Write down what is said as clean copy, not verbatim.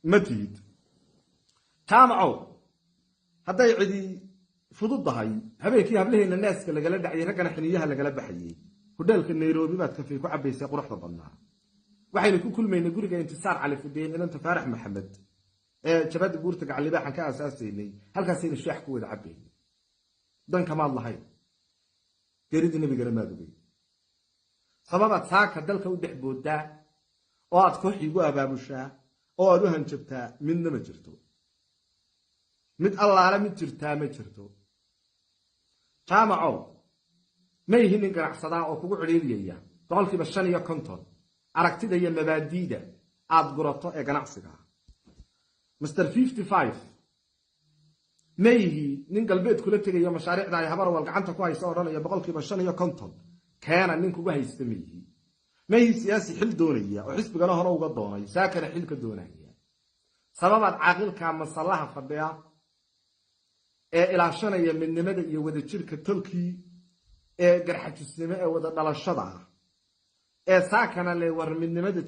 Ma tihid. Jaamacow, hadday cidi fududahay, habeenkii hablaheenna naaska lagala dhacayay, raggana xiniyaha lagala baxayey, hudheelka Nairobi baad kafee ku cabbaysay quruxda badnaa. Waxaynu ku kulmaynay guriga Intisaar Cali Fideen, inanta Faarax Maxamed ee jabadda buurta Gacalibaaxan ka aasaasaynay. Halkaasaynu shaax ku wada cabbaynay. Dankamaad lahayn, geeridii nabigana maad ogey. Sababaad saaka dalka u dhex booddaa oo aad koox iigu abaabushaa oo aad u hanjabtaa midna ma jirto. Mid allaale mid jirtaa ma jirto. Jaamacow, ma yihin nin ganacsadaa oo kugu cidhiiriyaya 55% aragtida iyo mabaadiida aad gurato ee ganacsiga. Mister 55, ma yihi nin galbeed kula tegayo mashaariicda ay Habarwal gacanta ku haysa, odhanaya 55% keena. Nin kugu haysta ma yihi. Ma yihi siyaasi xil doonaya oo xisbigana hore uga doonay, saakana xil ka doonaya. Sababaad caaqilka masallaha fadhiya ee ilaashanaya midnimada iyo wadajirka tolkii ee Garxajisnimo ee wada dhalashada ah ee saakana le war midnimada.